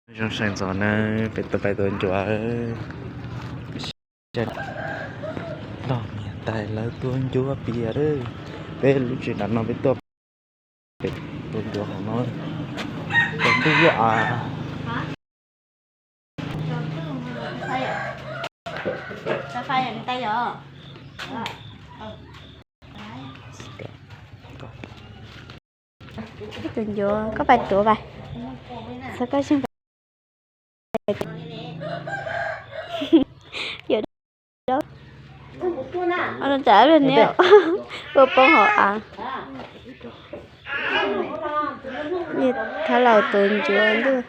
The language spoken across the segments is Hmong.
Zoo saib ntxov na, peb tuaj pais tua ncuav. Loj niam tais lawv tua ncuav pias lawm. Peb lub tsev nram no peb tuaj pem tua ncuav hauv no. Tsaus ntuj ib yam. Tus ncuav koj pais tuav vas, txog koj zeeg pais. Yog dab, tsam niam ua poob hauv av. Thab laus tus ncuav ntuj.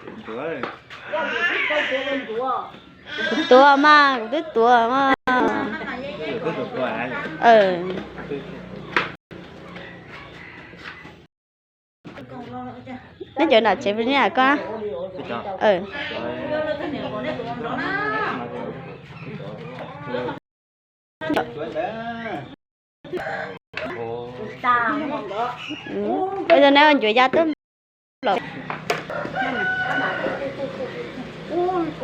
Kuv tuav mas, kuv twb tuav mas. Neb cov nram tsev puas nyiam koj? Ua rau neb ua ncuav ya twb los.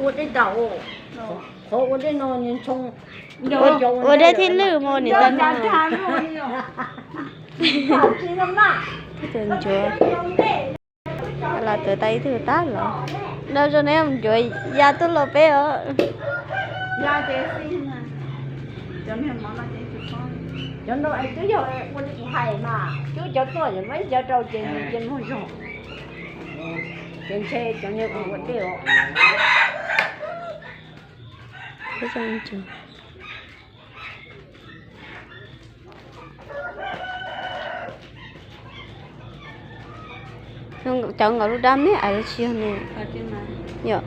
Ua dej daus, qhov ua dej no, ua dej thib lwj mus niam tais no. Ncuav los tuav tau ib tug tag los. Nrog zoo neb ncuav ya tuaj los peb os. Cov no twb yog ua li kuv hais mas, cub cov tuaj ces muab ib cov rau ces nws cia muag zog. Ces ntshe cov niag ua ua dej os. Cov nkaus lub dab me ais los tsis yog ne. Yog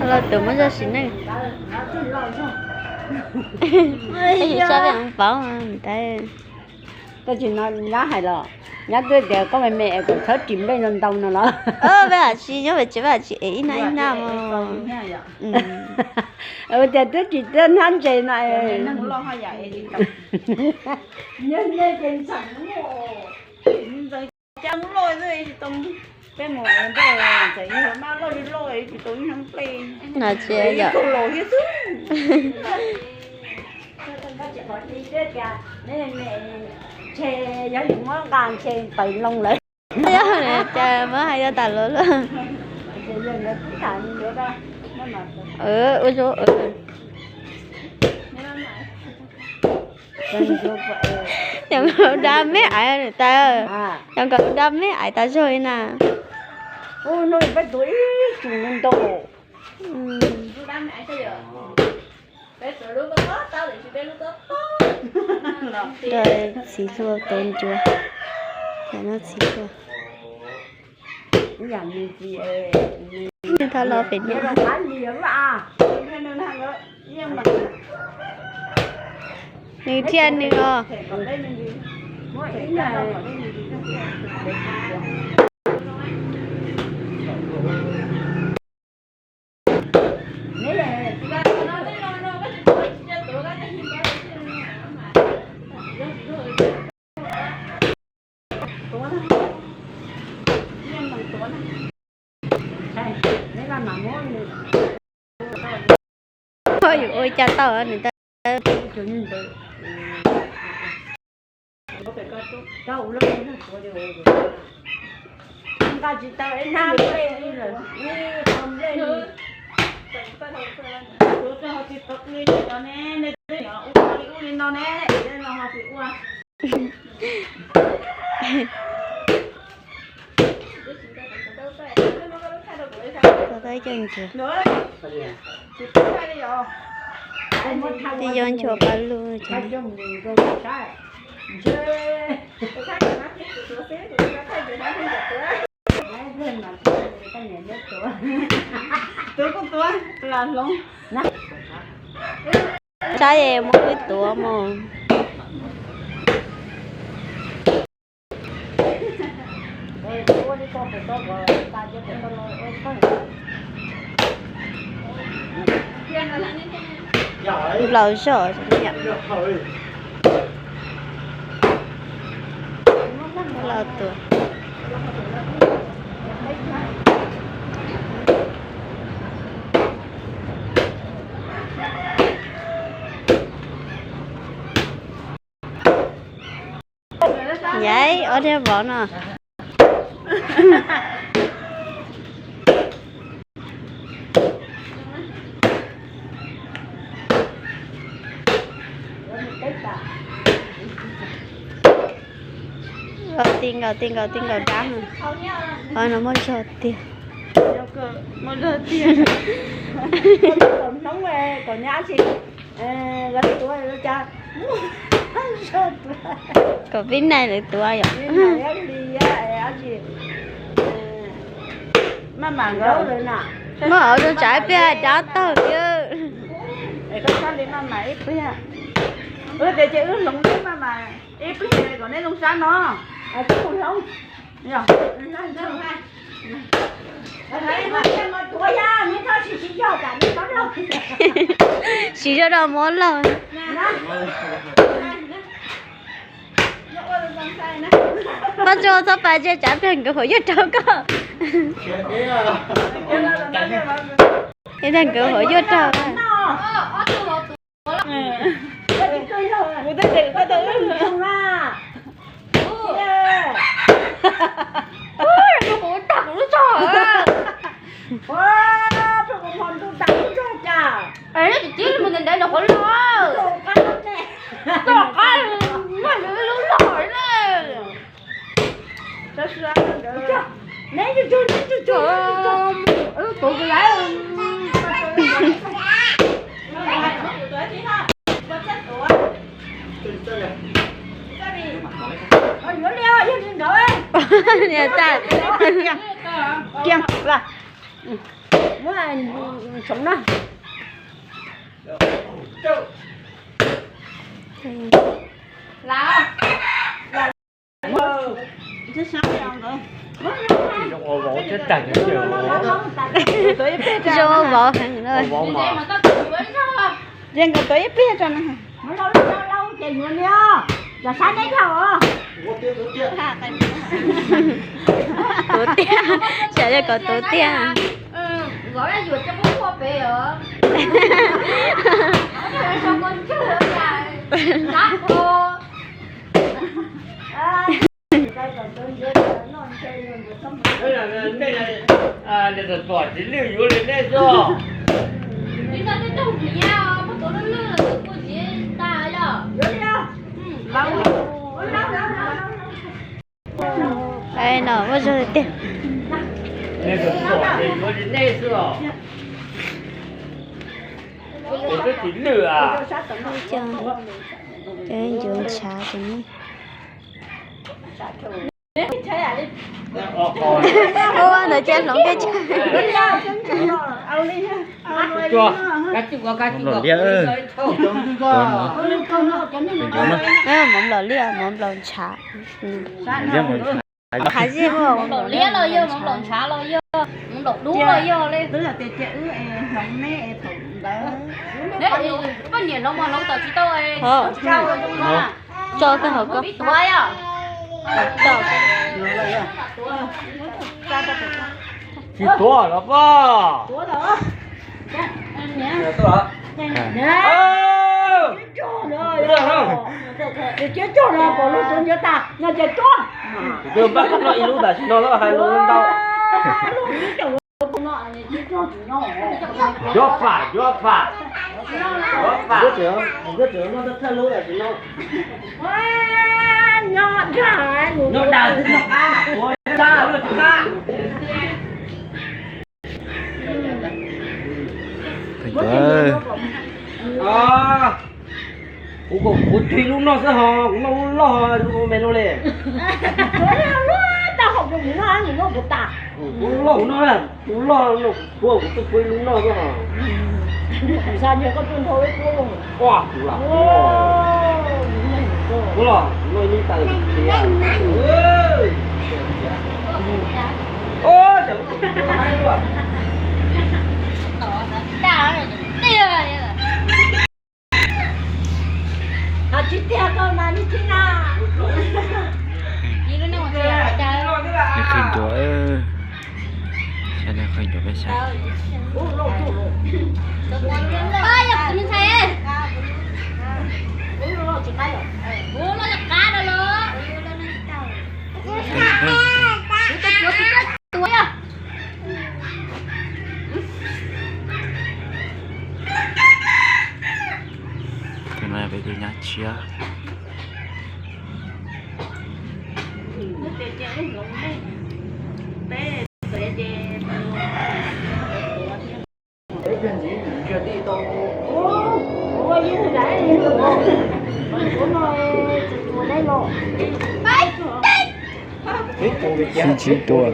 los tuav muab zaj sim neej. Ib yam sab peb paub tais. Koj tsis no nyab hais los, nyab twb tias koj me me es kom txhob ris nplej no ntau no los. Peb hais tsis nyob pem tsev peb hais tsis es ib nab ib nab os. Tias twb ris twb hnab ntses no. Peb mus ntej ntxawm yog mab loj li loj tsis tau ib hnab nplej. No tsis yog. Ntshe yog yus muab nqa ntshe paws loo lawm. Yog cas muab hais yog tas luag luag. Ua zoo. Cov nkaus dab me ais tas, cov nkaus dab me ais tas zog li na. Peb tuav ib tug ntau. Txiv hluas tuav ncuav, no txiv hluas. Nws thov los pem no. Nws thiaj nws os. Koj yuav ua cas tau nws tau. Nqa tsis tau ib hnab nplej li lawm, ib qho nplej li. Tau ib co ncuav. Twb yuav nchuav paj lug. Saib es muab wb tuav mus. Laus zog. Los tuav. Yaiv ob niag vauv no. Nkaus ti nkaus ti nkaus ti nkaus dab. Qhov no muaj zog tiag. Muaj zog tiag. Kom hnub kom nyab tsis lawv tuav cas. Kom pib nais lawv tuav yom. Muaj hauv zoo tsam ib pliag dab tawg thiab. Ib pliag kom neb zoo sab no. Siv zog rau muab laug. Paj Ntsuag txhob pais ntsia tsam ib pliag nkawd huam yuav raug koj. Ib pliag nkawd huam yuav raug. Kiag la. Muab tsoom na. Zoo ua vauv thiab tag. Zoo ua vauv heev na. Ces nkawd tuav ib pliag tso na. Ces yuav li os, yog sab neb yog os. Tuav tiag, xav li kom tuav tiag. Tsis lwj yuav li nej xwb. No muaj zog tiag. Nej xwb os. Twb tsis lwj a. Cov ncuav ntshav ces ne. Ua ntawd cia hloov peb tsa. Mov nplaum liaj, mov nplaum ntshav. Hav zej muaj mov nplaum liaj los yog, mov nplaum ntshav los yog, mov nplaum dub los yog li. Twb yog tias cia wb hloov neb es thaum ntawd. Koj nyiam hloov mas hloov, tsis tau. Tso koj hauv koj. Tsis tuav los poj. Ces cog no pom lub tuav ncuav tas no ces cog. Npaj koj noj ib lub tam sim no hais lus ntau. Cov fam, cov fam, cov fam. Noj dag, noj qab, ua dag, noj qab. Kuv, kuv cog lub no xwb ho, kuv noj lub loj, lub me no li. Lub loj kuv noj, lub loj no kuv tuaj, kuv tuaj pub ib lub noj xwb ho. Kuv los noj ib lub tas tias. Tsis tiag koj mas neb tib na. Peb saib. Tus no peb tus nyab tshiab. Sib ntsib dua.